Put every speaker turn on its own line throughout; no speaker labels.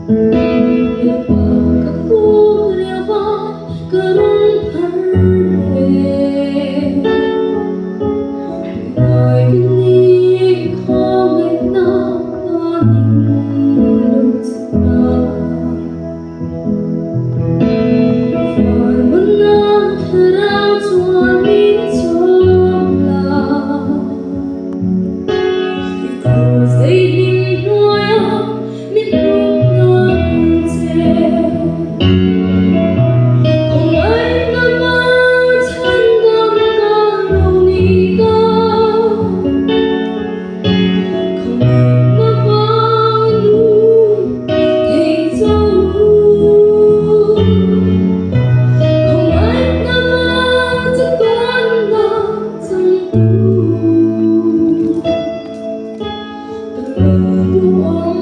Lalpa ka kut leh van ka rawn phar e. Ngai ka ni khawngaihna ka ning lo che ta. Van hmuna thlarau chuan min chawm la. I kraws daihlim hnuaiah min hnuk ngang che. Khawngaihna vang chhandam ka lo ni ta. Khawngaihna vang nung thei cho. Khawngaihna vang chatuanna changtu. Ka lo duhawm.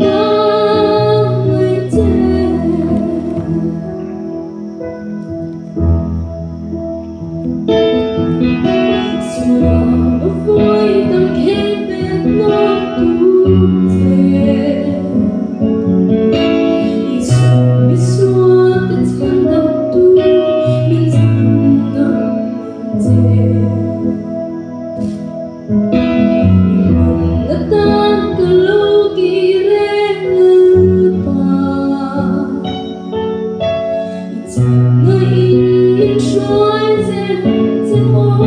Ka hmangaih che. Sual a vawi tam khelh nawk tu che. Isua misual te chhandam tu min chhandam che. I man atan ka lo kir e Lalpa. I chakna in min hruai zel che aw.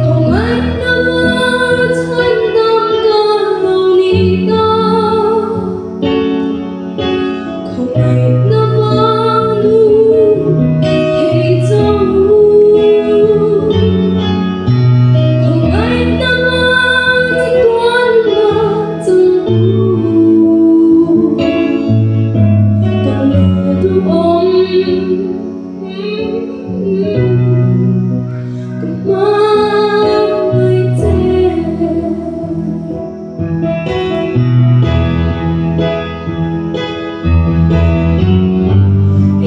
Khawngaihna vang chhandam ka lo ni ta. Khawngaihna vang nung thei cho. Khawngaihna vang chatuanna changtu. Ka lo duhawm. Ka hmangaih che.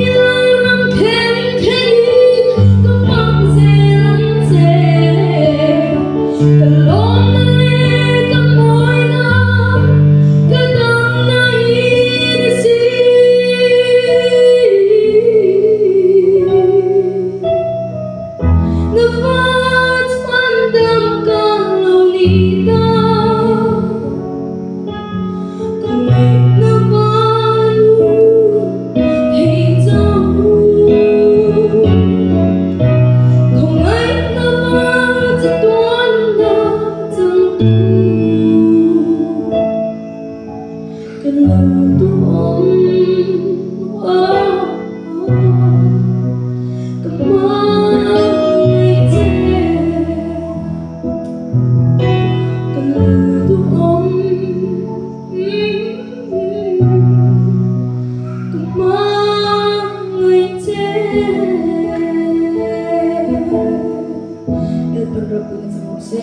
I lalram khen khenin ka fak zel ang che. Ka lawmna leh ka mawina, ka damna i ni si. Na fa chhandam ka lo ni ta. Khawngaihna vang nung thei cho. Khawngaihna vang chatuanna changtu. Ka lo duhawm. Ka hmangaih che. Ka lo duhawm. Ka hmangaih che. Lalpan ropui na chang rawh se.